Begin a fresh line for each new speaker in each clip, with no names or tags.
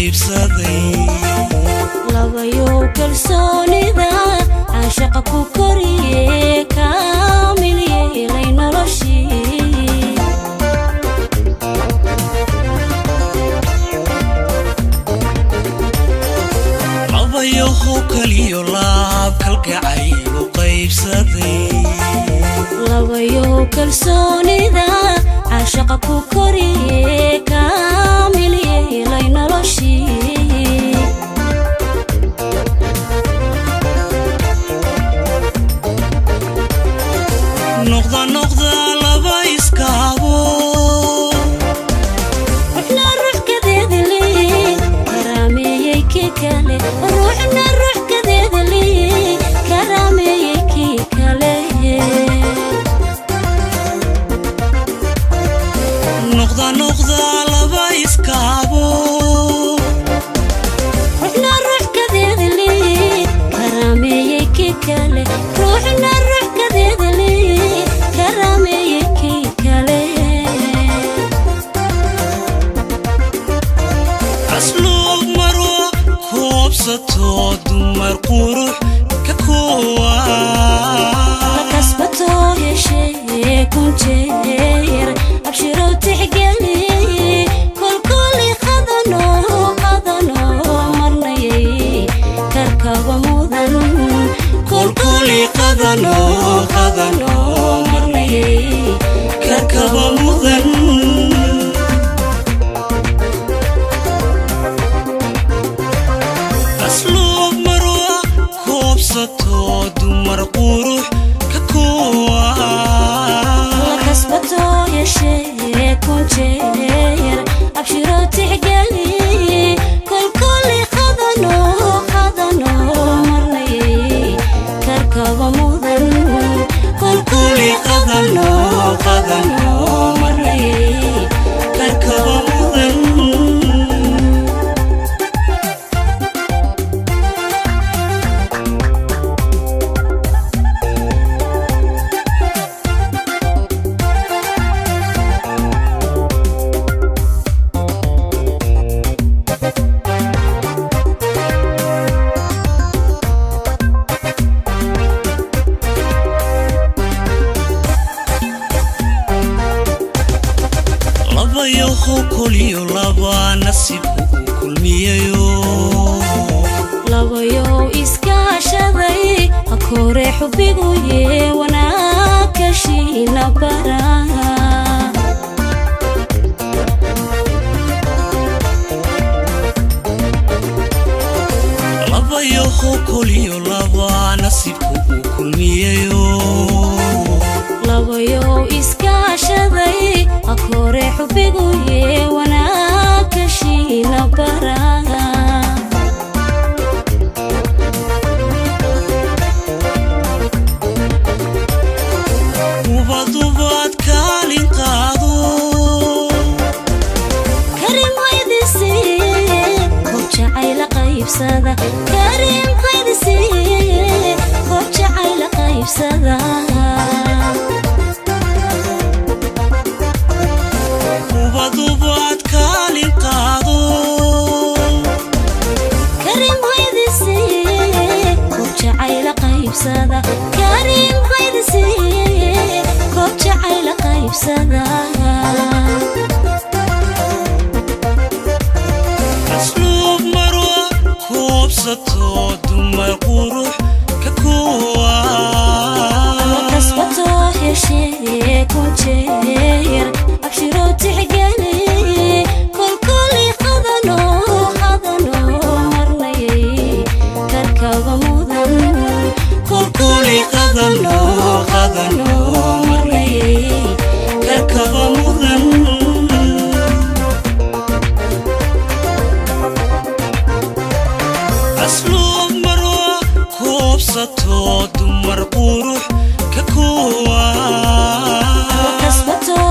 Qaybsaday.
Labayow kalsoonida caashaqa ku koriye, kaamil yeelay noloshii.
Labayahow kaliyo laab kalgacaylu qaybsaday.
Labayow kalsoonida caashaqa ku koriye, kaamil yeelay noloshii.
Noqda, noqda laba iskaabo.
Ruuxna ruux kadeedli karaameeyey kii kale, ruuxna ruux kadeedli karaameeyey kii kale.
Noqda, noqda laba iskaabo.
Ruuxna ruux kadeedli karaameeyey kii kale, ruuxna ruux kadeedli karaameeyey kii kale.
Asluub marwa koobsato, dumar qurux ka koowa.
La kasbato heshee kun jeer, abshirow tixgeli, kolkoli qadano, qadano marnayay karkaba mudan.
Kolkoli qadano, qadano
marnayay
karkaba mudan. Asluub marwa koobsato, dumar qurux ka koowa.
La kasbato heshee kun jeer, abshirow tixgeli, kolkoli qadano, qadano marnayay karkaba mudan.
Kolkoli qadano, qadano
marnayay
karkaba mudan. Labayahow koliyo laba nasiibku uu kulmiyayo.
Labayow iskaashaday hakore xubbigu yee, wanaagkashiina bara.
Labayahow koliyo laba nasiibku uu kulmiyayo.
Labayow iskaashaday hakore xubbigu yee, wanaagkashiina bara.
Ubadubaad kaalin qaado.
Karim haydisiiye koob jacayla qaybsada, karim haydisiiye koob jacayla qaybsada.
Ubadubaad kaalin qaado.
Karim haydisiiye koob jacayla qaybsada, karim haydisiiye koob jacayla qaybsada.
Asluub marwa koobsato, dumar qurux ka koowa.
La kasbato heshee kun jeer, abshirow tixgeli, kolkoli qadano, qadano marnayay karkaba mudan.
Kolkoli qadano, qadano
marnayay
karkaba mudan. Asluub marwa koobsato, dumar qurux ka koowa.
La kasbato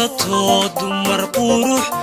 Koobsato dumar qurux.